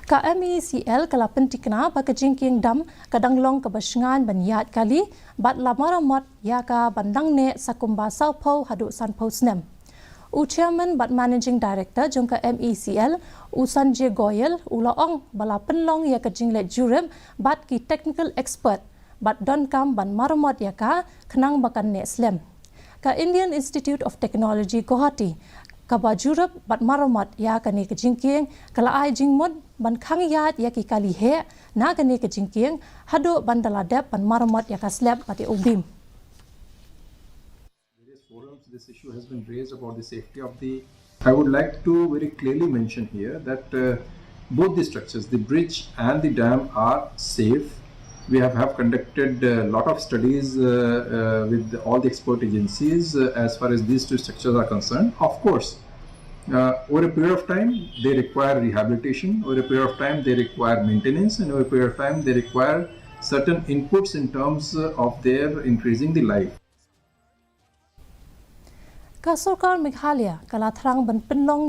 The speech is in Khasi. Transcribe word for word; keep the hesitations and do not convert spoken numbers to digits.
Ka M E C L ka la pyntikna ba ka jingkieng dam ka dang long kaba shngain ban ïaid kali bad la maramot ïa ka ban dang neh sa kumba sawphew haduh sanphew snem. U Chairman bad Managing Director jong ka M E C L, u Sanjay Goyal, u la ong ba la pynlong ïa ka jingleit jurip bad ki technical expert bad donkam ban maramot ïa ka khnang ba kan neh slem. Ka Indian Institute of Technology Guwahati kaba jurip bad maramot ïa kane ka jingkieng ka la ai jingmut ban khang ïaid ïa ki kali heh na kane ka jingkieng haduh ban da la dep ban maramot ïa ka slep bad ïa u beam. Various forums, this issue has been raised about the safety of the. I would like to very clearly mention here that uh, both the structures, the bridge and the dam, are safe. We have, have conducted a lot of studies uh, uh, with all the expert agencies uh, as far as these two structures are concerned. Of course, uh, over a period of time, they require rehabilitation. Over a period of time, they require maintenance. And over a period of time, they require certain inputs in terms of their increasing the life. Ka sorkar Meghalaya ka la thrang ban pynlong